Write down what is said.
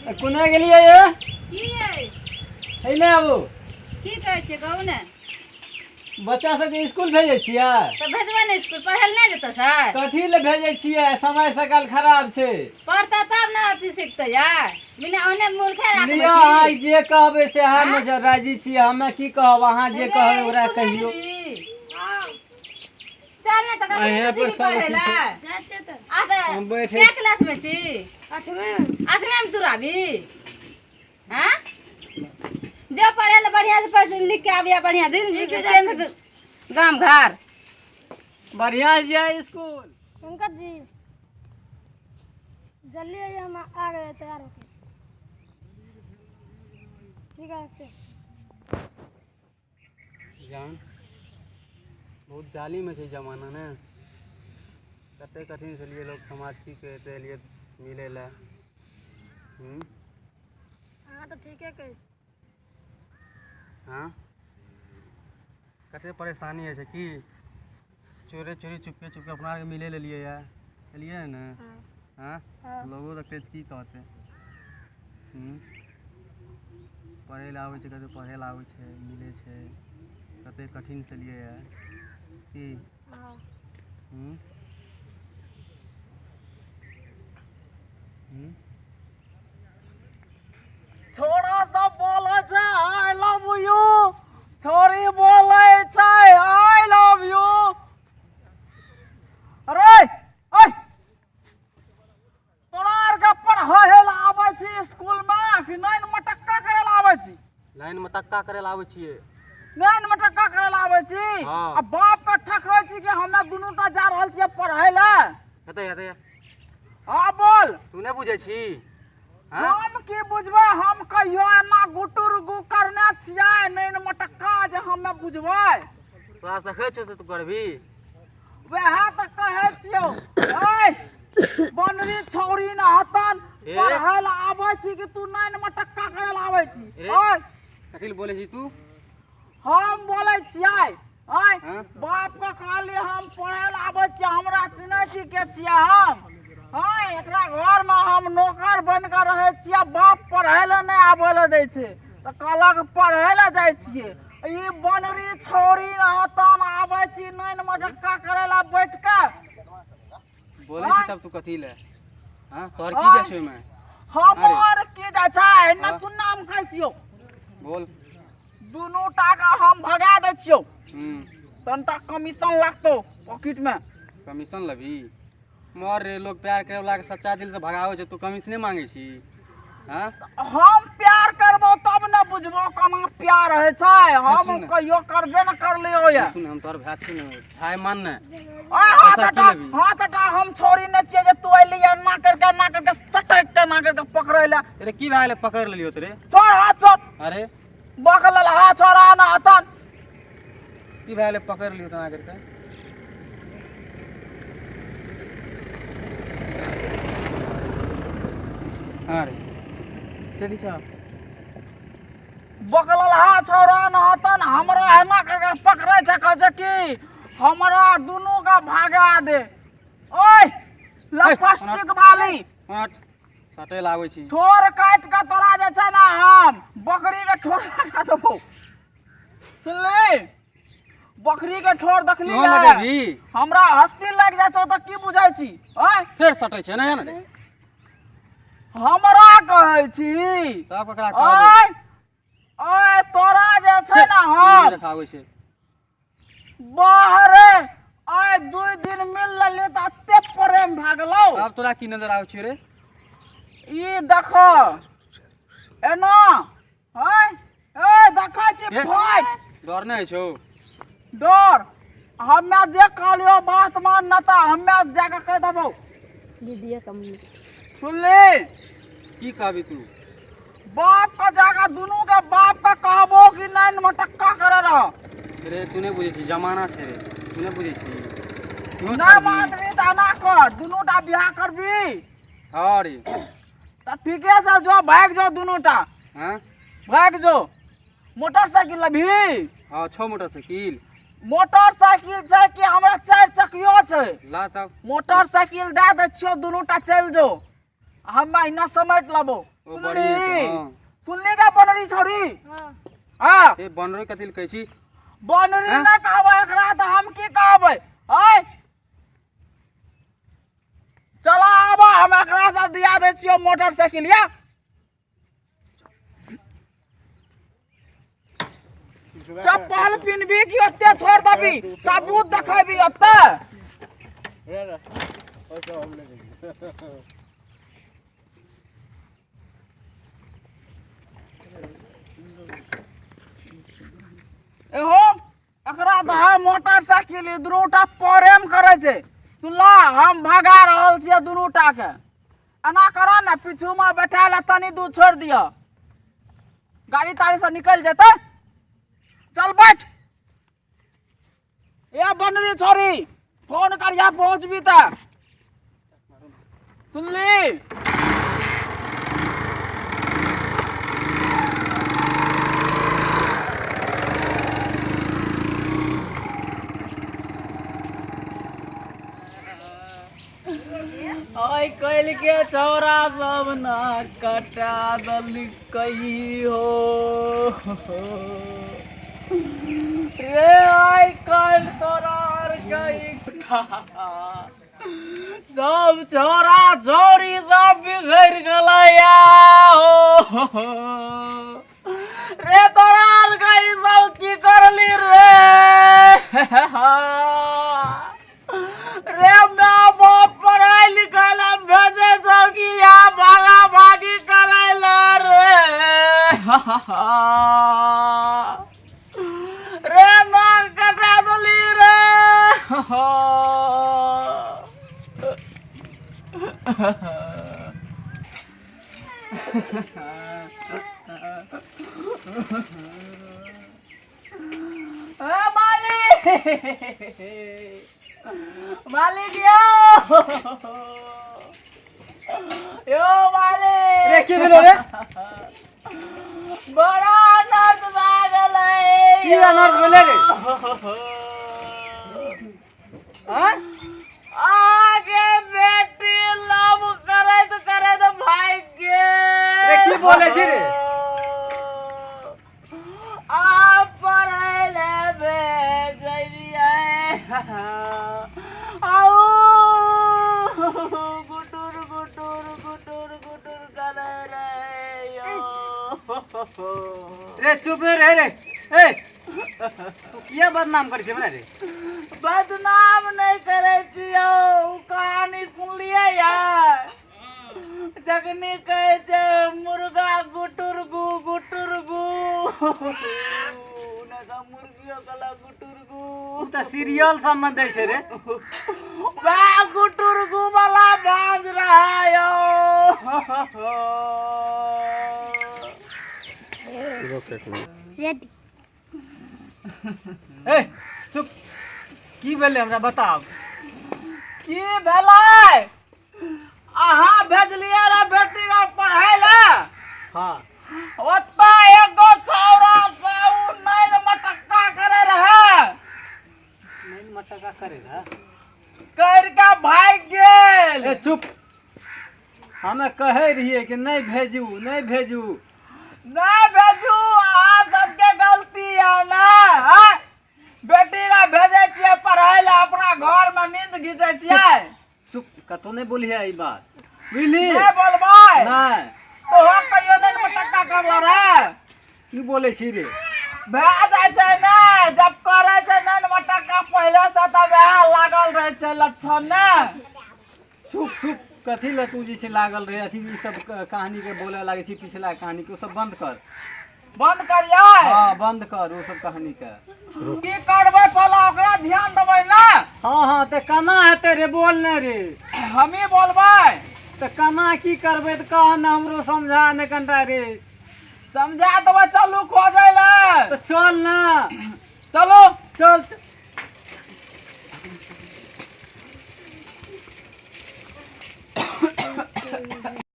कोना गेलियै ये? की यै? एने आबू। की कहै छियै कहू ने। बच्चा सबके स्कूल भेजै छियै? तऽ भेजबै ने स्कूल, पढ़ै लए नहि जेतै सर? कथी लए भेजै छियै? समय सकाल खराब छै। पढ़तै तब ने अथी सिखतै यार, बिना ओहने मूर्खे राखबै लिअ की? अहाँ जे कहबै सएहमे राजी छियै। हमे की कहब, अहाँ जे रे, कहबै ओकरा स्कूल नहि कहियौ। गेलही? चल ने तऽ कखन अहें पर जेबही सब पढ़ै अथी लए? छै। जाइ छियै तऽ। आ तऽ हम बैठै कै छी। क्लासमे छी? आठवें में। आठवें मे तू रहबी? हाँ, जो पढ़े ले बढ़िया से पढ़ लिख के आबिया बढ़िया दिन ठीक है, जाइ दिन गाम घर बढ़िआँ से जाय स्कूल। पंकज जी जल्दी आइए, हम आ गए तैयार होके। ठीक है, रखते। जान बहुत जालिम छै जमाना ने। कते कठिन से लिए लोग समाज की कहते लिए मिले ला। हम्म अहाँ तऽ ठीके कहै छी। हाँ, कते परेशानी होइ छै की चोरे चोरी चुपके चुपके अपना आरके मिले लेलियै या एलियै ने। हाँ। हाँ। हाँ। लोगो देखतै तऽ की कहतै? पढ़ै लए आबै छै, कते पढ़ै लए आबै छै, मिलै छै, कते कठिन से लिए या की। हाँ। हम्म हम्म छोरा सब बोलै छै I love you, छोरी बोलै छै I love you. अरे ओए, तोरा आरके पढ़ै लए आबै छी स्कूल मे कि नैन मटक्का करै लए आबै छी? लाइन में तक्का करे ला आबै छियै। नैन मटक्का करै लए आबै छी? हाँ। आ बाप के ठकै छी कि हमे दुनू टा जा रहल छियै पढ़ै लए। हेतै हेतै। हाँ बोल। तू नहि बुझै छी? हाँ? हम की बुझबै? हम कहियो एना गुटुर गु करने छियै नैन मटक्का जे हमे बुझबै? तोरा सखै छौ से तू करबी? वएह तऽ कहै छियौ। ओए बनरी छौरी न हतन। ए? पढ़ै लए आबै छी कि तू नैन मटक्का करै लए आबै छी? ए? ओए कथी लए बोलै छी तू? हम बोलै छियै? आँय? हाँ? बाप के कहली हम पढ़ै लए आबै छियै, हमरा चिन्है छी के छियै हम? हँ, एकरा घरमे हम नौकर बनि कऽ रहै छियै, बाप पढ़ै लए नहि आबै लए दै छै तऽ कहलक पढ़ै लए जाइ छियै। ई बनरी छौरी रहतन आबै छी नैन मटक्का करै लए बैठ कऽ। बोलै छी तब तू कथी लए? हाँ, तोहर की जाइ छौ ओहिमे? हमर की जाइ छै? न। हाँ? तू नाम कहै छियौ। बोल। दुनू टाका हम भगा दै छियौ। हम्म तनटा कमीशन लागतौ पॉकेट में। कमीशन लेबही? मर रे, लोग प्यार करे वाला के सच्चा दिल से भगाबै छै, तू कमीशने मांगै छी? हाँ? हम प्यार करबो तब ने बुझबो केना प्यार होइ छै। हम सुन ने। कहियो करबे न करलियौ ये। सुन, हम तोहर भाय छी ने, भाय मान ने। ओए हाथ पैसा की हटा। लेबही? हाथ हटा। हम छोरी ने छियै जे तू अयली एना करके एना करके चटक के एना करके पकड़ै ले। अरे की भए गेलै पकड़ लेलियौ तोरे? छोड़ हाथ, छोड़। अरे बकल हाथ छोड़ा ना हतन। की भए गेलै पकड़ लियौ तना करके? हाँ रे। रेडी छ? बकल हाथ छोड़ा ना हतन। हमरा एना करके पकड़ै छै, कहै छै कि हमरा दुनू के भागा दे। ओए लपस्टिक वाली। हट, सटे लाबै छी। ठोर काटि कऽ तोरा जे छै ने हम बकरी के ठोर लगा देबौ, सुनली? बकरी के ठोर देखली? तूहो लगेबही? हमरा हंसी लागि जाइ छौ तऽ की बुझै छी? आँय? फेर सटे छै ने रे। हमरा कहै छी? तब ककरा कहबो? आँय ओए, तोरा जे छै ने हम देखाबै छै। बाहरे आइ 2 दिन मिल लेली तऽ एते प्रेम भए गेलौ। आब तोरा की नजर आबै छौ रे? ई देख एना है, ए देखै छी। ए? फाइट। डर नहि होइ छौ? डर? हमे जे कहलियौ बात मान, न तऽ हमे जाके कहि देबौ। दीदी कम। सुनली? की कहबी तू? बाप के जाके दुनू के बाप के कहबो कि नैन मटक्का करे रह। रे, तू नहि बुझै छी, जमाना छै रे, तू नहि बुझै छी। तूहो नहि छोड़बही? मानबी तऽ एना कर, दुनू टा बियाह करबी? हाँ रे। तऽ ठीके छै, जो भागि जो दुनू टा। हाँ? भागि जो। मोटरसाइकिल लेबही? हाँ, छौ मोटरसाइकिल? मोटरसाइकिल छै कि हमरा चारि चकियो छै। ला तब। मोटरसाइकिल दए दै छियौ, दुनू टा चलि जो, हम एहिना समेट लेबो। ओ बड़ी हां। सुनली का बनरी छोरी? हाँ। हां। ए बनरी कथि कहै छी? बनरी ना कहबै एकरा तऽ हम की कहबै? आय चला आबऽ, हम एकरा से दिया दै छियौ मोटरसाइकिल। या चप्पल पिनबी कि ओते छोड़ देबी? सबूत देखेबी ओते। एहो एकरा दहा मोटरसाइकिल, ई दुनूटा प्रेम करै छै। सुनला, हम भगा रहल छियै दुनूटा के। एना करऽ ने, पीछूमे बैठा ले, तनी दूर छोड़ि दिअ, गाड़ी ताड़ी से निकलि जेतै। चल बैठ। ए बनरी छोरी, फोन करिया पहुँचबी तऽ। सुनली? आइ काल्हि के छौड़ा सब ना कटा देलकै हो रे। आइ काल्हि तोरा आर के सब छौड़ा छौड़ी सब बिगड़ि गेलैया हो रे। तोरा आर के ई सब की करली रे? रे my बाप पढ़ाई लिखाई ला भेजे छौ कि यहाँ भागा भागी करै ला रे? रे नाक कटा देली रे। ए मालिक, मालिक, यो यो मालिक। रे की भेलो रे? बड़ा अनर्थ भए गेलै। की अनर्थ भेलै रे? आँय? अहाँके बेटी लव करैत करैत भागि गेल। रे की बोलै छी रे? अहाँ पढ़ै लए भेजलियै, आउ गुटुर गुटुर गुटुर गुटुर करै रहै यौ। रे चुप रे रे रे। ए तू किया बदनाम करै छै हमरा रे? बदनाम नहि करै छियौ। ओ कहानी सुनलियै यार, जखनी कहै छै मुर्गा गुटुर गु गुटुर गु, नहि तऽ मुर्गियो कहलक गुटुर गु। उ तऽ सीरियल सब मे दै छै रे। वएह गुटुर गु वाला बाज रहा यौ। रेडी। ए चुप, की भेलै हमरा बताब। की भेलै? अहाँ भेजलियै रे बेटी के पढ़ै लए। हाँ। ओतऽ एगो छौड़ा से उ नैन मटक्का करे रहे। नैन मटक्का करे रहे? कर के भागि गेल। ए चुप, हमे कहै रहियै कि नहि भेजू, नहि भेजू। नहि भेजू, अहाँ सबके गलती यऽ ने। आँय? बेटी ला भेजै छियै पढ़ै लए, अपना घर मे नींद घीचै छियै। चुप, कतौ नहि बोलिहे ई बात, बुझली? नहि बोलबै। नहि। तोहो कहियो नहि मटक्का करलो रे? की बोलै छी रे? भए जाइ छै ने, जब करै छै ने मटक्का पहिले से तऽ वएह लागल रहै छै लक्षण ने। चुप चुप, कथी लए तू जे छै लागल रहे अथी ई सब कहानी के बोले लागै छी? पिछला कहानी के ओ सब बंद कर। बंद करियै? हाँ बंद कर ओ सब कहानी के। की करबै पहला ओकरा ध्यान देबै ने। हाँ हाँ, तऽ केना हेतै रे? बोल ने रे। हमही बोलबै? तऽ केना की करबै तऽ कह ने, हमरो समझा ने कनिटा रे। समझा देबै, चलू खोजै लए। तऽ चल ने। चलू। चल।